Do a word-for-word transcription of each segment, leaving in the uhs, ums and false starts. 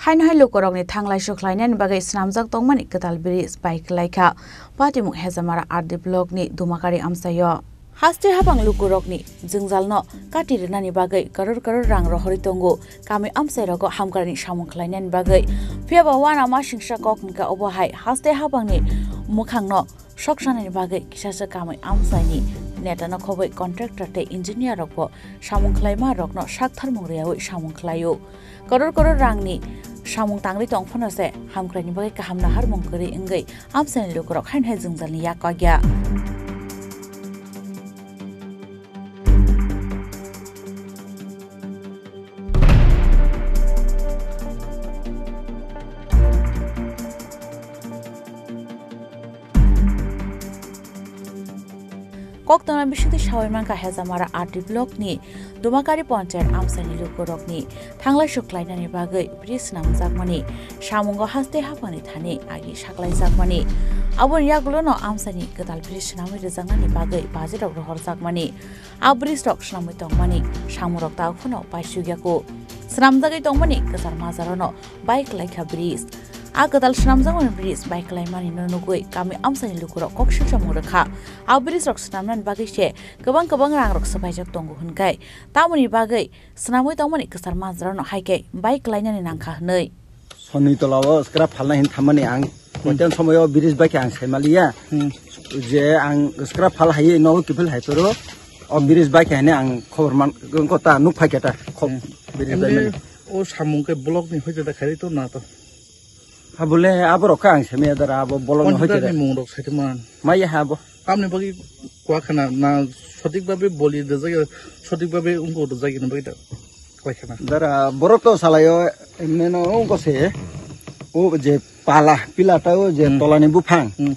Haino hai lukurokni thanglai sukhlainani bagwi swnamjak tongmani kwtal bridge bai kwlaikha Patimung Hejamara R D blockni Dumakari amchaio. Haste habang lukurokni jwngjalno kati rwnani bagwi koror koror rang rohorwi tongo kami amchairogo hamkraini samung khlainani bagwi. Phiyaba uanama singsa kok hwnkha obo hai haste habangni mwkhangno soksanani bagwi kisasa kami amchaini netano khobwi contractor tei engineer rokbo samung khlaima rokno saktharmung rwyawi samung khlaio. Koror koror rangni samung tangwi tong phano se hamkraini bagwi kaham naharmung kwrwi wngwi amchaini lukurok haino hai jwngjalni yak kok ya. Koktwma bisingtwi sawi mankha Hejamara R D blockni Dumakari Panchayat amchaini lukurokni thanglai sukhlainani bagwi bridge swnamjakmani samungo haste haphangni thani agi saklaijakmani. Aboni yagulono amchaini kwtal bridge swnamwi rwjaknani bagwi bajerok rohorjakmani. A bridge rok swnamwi tongmani samungrok tabuk phano paisukyaku. Swnamjagwi tongmani kwchar majarono bai kwlaikha bridge. A kwtal swnamjakmani bridge bai kwlaimani no nugwi kami amchaini lukurok kok singsamung rwkha. A bridge rok swnamnani bagwi se kwbang kwbang rangrok swpaijak tongo hwnkhai tamoni bagwi swnamwi tongmani kwchar majarono hai khe bai kwlainani nangkha hwnwi. Sonni tola o scrap phalna hin thammani ang koitan somoyo bridge bai khe ang saimaliya. Hmm. Je ang scrap phal hai nogo kiphil hai phuru o bridge bai khe hwnwi ang khobor man ko ta nuk phai khe ta khop bridge bai mani. O samung khe block ni hoite da khairi to na to. Ha bole abo rok khe ang saimaya dara abo block ni hoite da. Contractor ni mung rok saite man. Maya ha bo. Tamni bagwi kuakhana na sothik bhabe boli rwjak ya, sothik bhabe wngkuk rwjak ya, bagwi da kuakhana. Dara, borok to salaio, emne no wngko se, o je pala, pila ta o je tolani buphang. Hmm.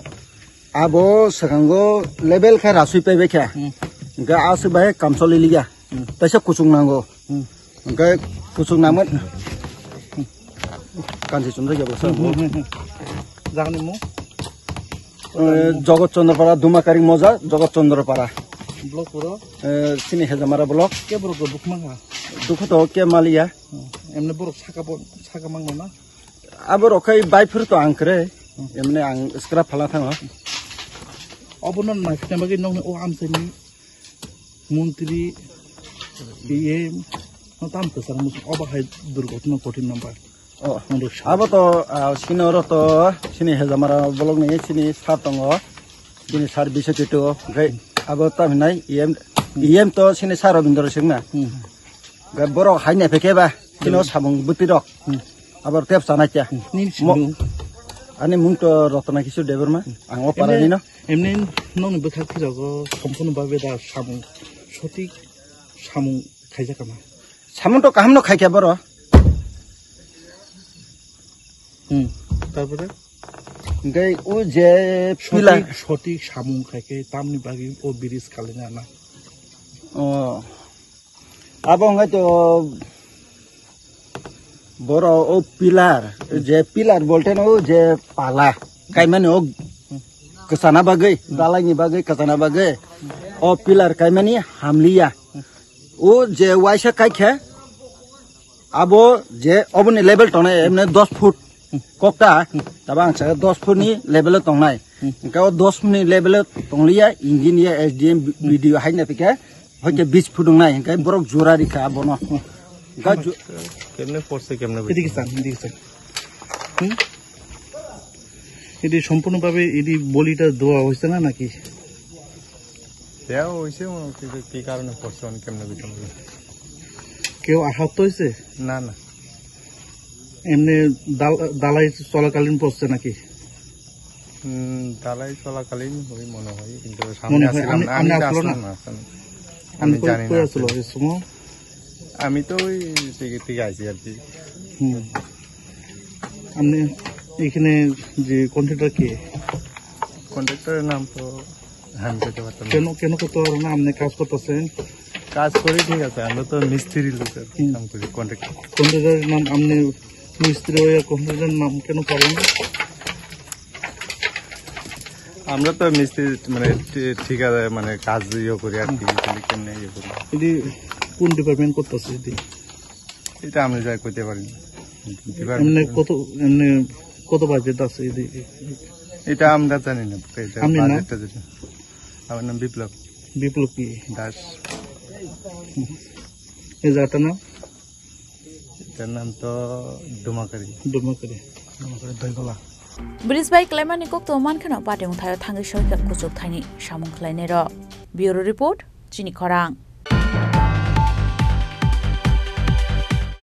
Abo swkango level khe rasui paibai kha. Hmm. Hwnkhe aswk bai kamcholi liya. Hmm. Taisa kuchung nango. Hmm. Hwnkhe kuchuk naman. Kansi chumjak ya bwsa. Hmm, hmm, hmm, hmm. Jagani mung? Eh, Jagat Chandra Para, Dumakari Moja, Jagat Chandra Para. Block puro? Eh, sini Hejamara block. Ke borok go dukma ha? Dukhu to ke maliya. Hmm. Emne borok saka bo, saka mangno na? Abo rok khai bai phuru to ang kre. Hmm. Emne ang scrap phala thango. Obo non mai phina bagwi nokni o amsani. Montri, P M, no tam kwchang muchung, obo hai durgotno kothim number. Oh, abo to, ah, sini oro to, sini Hejamara bolok ni, sini sar tongo, sini sar bisa kitu, gai, abo tam hinai, E M, E M to sini sar Robindra Singh na. Hmm. Gai borok hai nai pheke ba, sini samung bwtwi rok. Hmm. Abo tep sana kya. Hmm. Ani mung to Rotona Kishore Debbarma, ang o para ni no. Emne nokni bwkhak phijago, somphono babe da samung sotik samung khaijak kama. Samung to kaham no khaikha boro. Hmm. Tarpore? Hingke o je pila sotik, sotik samung khaikhe tamni bagwi o bridge khalina na. Oh. Abo hwnkhai to boro o pillar, je pillar bolte no o je pala kaimani o kwchana bagwi, dalaini bagwi, kwchana bagwi o pillar kaimani hamliya. O je waisa kaikhe abo je oboni level tongnai emne dos foot kokta, taba ang saka dos foot ni level o tongnai. Hingke o dos foot ni level o tongliya, engineer, S D M, B D O hai na pike. Hoite bis phudungnai, hingke borok jura rikha abono. Hingke ju- Kemne porse, kemne Edik bwtwi. San, edik san. Hmm? Edi সম্পূর্ণভাবে edi bolita doa hoise na naki? Doa hoise, o ki, ki karone porse, on kemne bwtwi. কেউ আহত হয়েছে? না, না। এমনি দাল-, দালাই চলাকালীন পড়ছে নাকি? হুম, দালাই চলাকালীন ওই মনে হয়, কিন্তু সামনে মনে হয়, আসছিলাম আমি, না, আমি আমি তো আসলো না। আসলাম না, আসলাম না। আমি আমি কই, জানি কই না আসলো আসলে। ওই সময়? আমি তো ওই দিকে, দিকে আইছি আর কি। হুম। আপনি এখানে যে কন্ট্রাক্টর কে? কন্ট্রাক্টরের নাম তো আমি বলতে পারতাম না। কেন, কেন করতে পারো না? আপনি কাজ করতেছেন? কাজ করি, ঠিক আছে, আমরা তো মিস্ত্রি লোক আর কি, হুম। কাম করি, কন্ট্রাক্টর। কন্ট্রাক্টরের নাম, আপনি মিস্ত্রি হয়ে কন্ট্রাক্টরের নাম কেন করেন? আমরা তো মিস্ত্রি, মানে, ঠি-, ঠিকাদার, মানে, কাজ ইয়ে করি আর কি, হুম। তাহলে কেমনে ইয়ে করি? এটি কোন ডিপার্টমেন্ট করতেছে এটি? এটা আমি যাই করতে পারি না। এমনি কত, এমনি কত বাজেট আছে? এটা আমরা জানি না, এটা আমি না? বাজেটটা জানি। আমার নাম বিপ্লব। বিপ্লব কি? দাস। এই জায়গাটার নাম? এটার নাম তো ডোমাকারি। ডোমাকারি। ডোমাকারি দইগোলা। Bridge bai kelaimani kok to man kheno pati wngthaio thangwi soika kuchuk thaini samung khlainai rok. Bureau report, chini khorang.